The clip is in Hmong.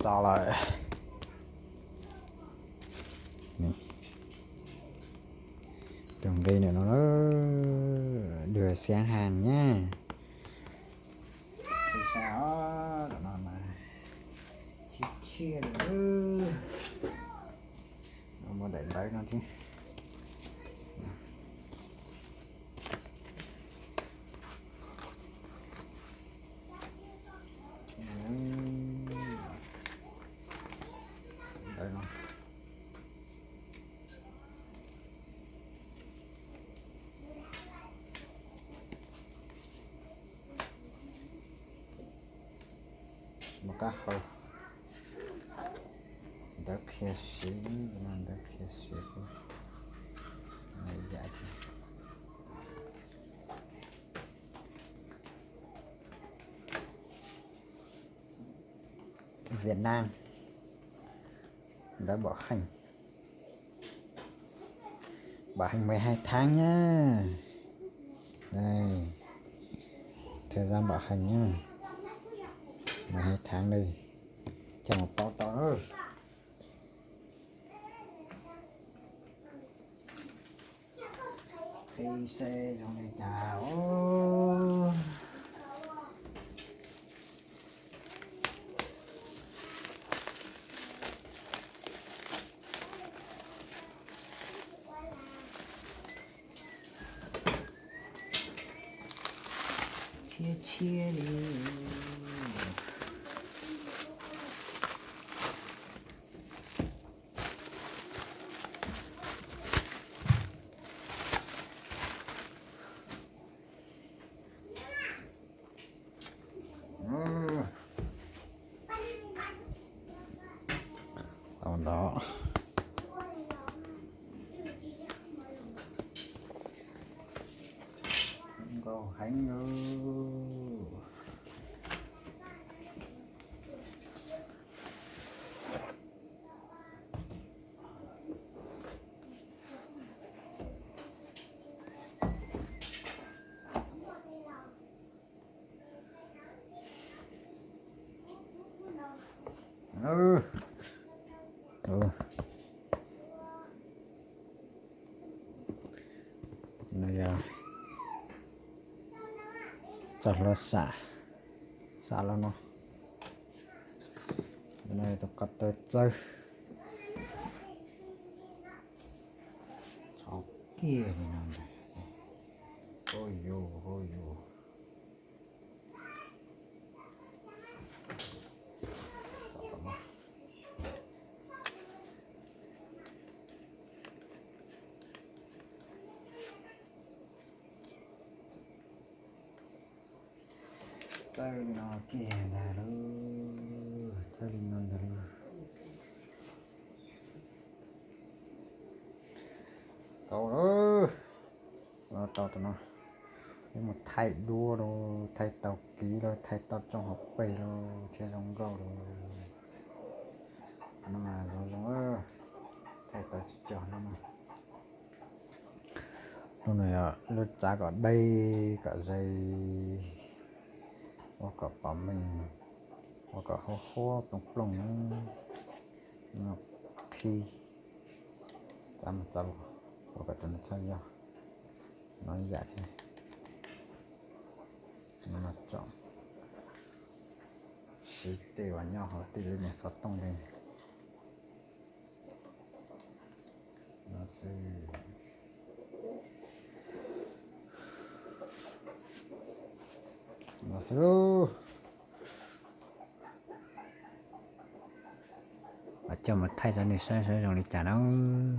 Txog lawm. Tus nqi ntawm no, được xếp hàng nha. Tus no mas tshiab tshiab li. Muaj daim ntawv no thiab. Ntawv no. Mus kab hau. Ntawv qhia siv, ntawv qhia siv xwb. Ib yam thiab. Việt Nam. Ntawv bảo hành. Bảo hành mười hai tháng nhá. Đây. Thời gian bảo hành nhá. Mười hai tháng đây. Cho một bao to. Qhib seb zoo li cas os. Tshiab tshiab li. Tau ntawd. Nkauj heev lauj. No yog txoj hlua sam, sam los no. No yog tus ko taw txawg. Txhob kiag li no ntag. Hu yus, hu yus. Txawj li no kiag ntag lauj, txawj li no ntag lauj. Tau lauj, tau tus no. Peb mus thaij duab lauj, thaij tau kiv lauj, thaij tau tsooj hauv pes lauj thiaj zoo nkauj lauj. No mas zoo zoo, thaij tau tsis cog no mas. Lub no yog lub txav kom deb kom ze, ua kom pom meej, ua kom huab huab plooj plooj, qhib txav mus txav los, ua kom tus no txhob yog. No ib yam thiab. No mas tsom siv tej uas nyob hauv tej lub me xov tooj li. No xwb. No xwb lauj. Coj mus thaij rau nej saib saib zoo li cas nawb.